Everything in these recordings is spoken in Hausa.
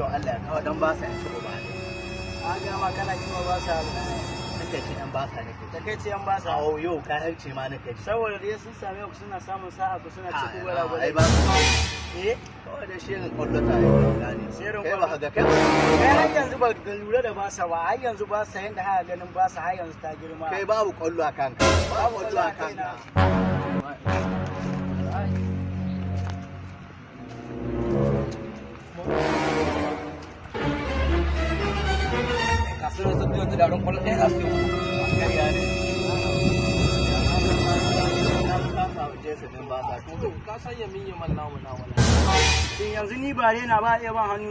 Yau Allah ya kawo dan ba sa ya ci uba ne. An ga ma kana kima ba sa. Nake ci dan ba sa nake. Takaici yan ba sa. Awo yau ka harce ma nake ci. Saboda dai sun same ku suna samun sa'a, ku suna ci ku gwala gwala. Ai ba su. Eh? Kawai da shirin kwallo ta yi gane. Shirin Kai ba kwallo. ka ga kai ba. Kai har yanzu ba ka lura da ba sa ba, har yanzu ba sa yanda haka ganin ba sa har yanzu ta girma. Kai babu kwallo a kanka. Babu kwallo a kanka. Kasuwar sun biyo da kwallo ɗaya za su yi. Ƙarya ne. Na ka samu jesu din ba sa. Ka san yamin yaman namu na wala. Shin yanzu ni ba rena ba iya ban hannu.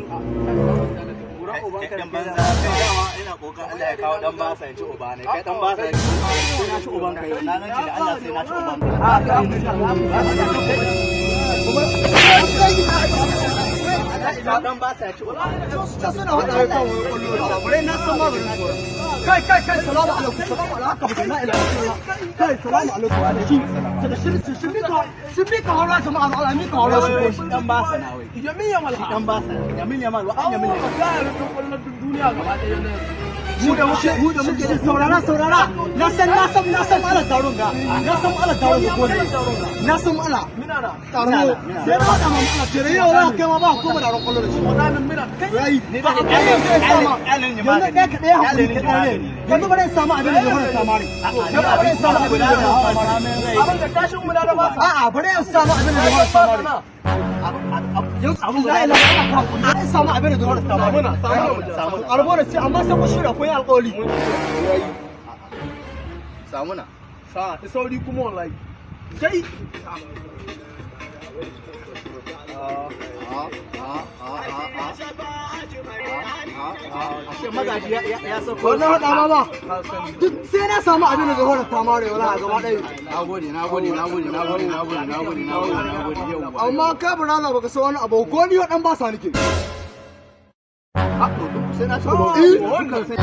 Kura uban Kai dan karfe banza. da. Kai dama ina kokarin Allah ya kawo dan ba sa ya ci uba ne. Kai dan ba sa ya ci. Sai na ci uban kai. Na rance da Allah sai na ci uban kai. Dan ba sa ya ci uba. Suna haɗa kan kwallo da na san maganin su. Kai kai kai, salamu alaikum, salamu alaikum, la ilaha illallah. Kai, salamu alaikum, shi daga shirin shi mika shi mika hora jama'a Allah mika hora shi. Shi dan ba sa na wai. Yamin yamal. Shi dan ba sa. Yamin yamal wa an yamin yamal. Ga rufin kwallon duniya gaba ɗaya na yanzu. Mu da muke saurara saurara, na san na san na san ala taron ga, na san ala taron ga, ko ne na san ala Mina na. taron sai na faɗa ma ala tere yau za kai ma ba ko da ron kwallo da shi. Wadannan mina kai. Yayi Ni ba da a kai yanzu ya sama ƙyalin yanzu ɗaya ka ɗaya hakuri ka ɗaya ne yanzu bari in samu abin da zai fara samari, yanzu bari in samu abin da zai fara samari. Abin da tashin muna da ba sa. A'a, bari in samu abin da zai fara samari. Yanzu abin da ila ila in samu abin da zai fara samari. Samuna mu je. Samu Arbo da ce, amma sai ku shirya kun yi alƙawari. Samuna. Sa, sauri kuma wallahi. Kai. Ashe magaji ya sako. Wannan haɗa ma ba duk sai na samu abin da zai fara samari wala a gaba ɗaya. Nagode, nagode, nagode, nagode, nagode, nagode, nagode, nagode, yauwa. Amma kai brother baka san wani abu ko ni wadan ba sa nake. Sai na ci uban. Eh. Wannan sai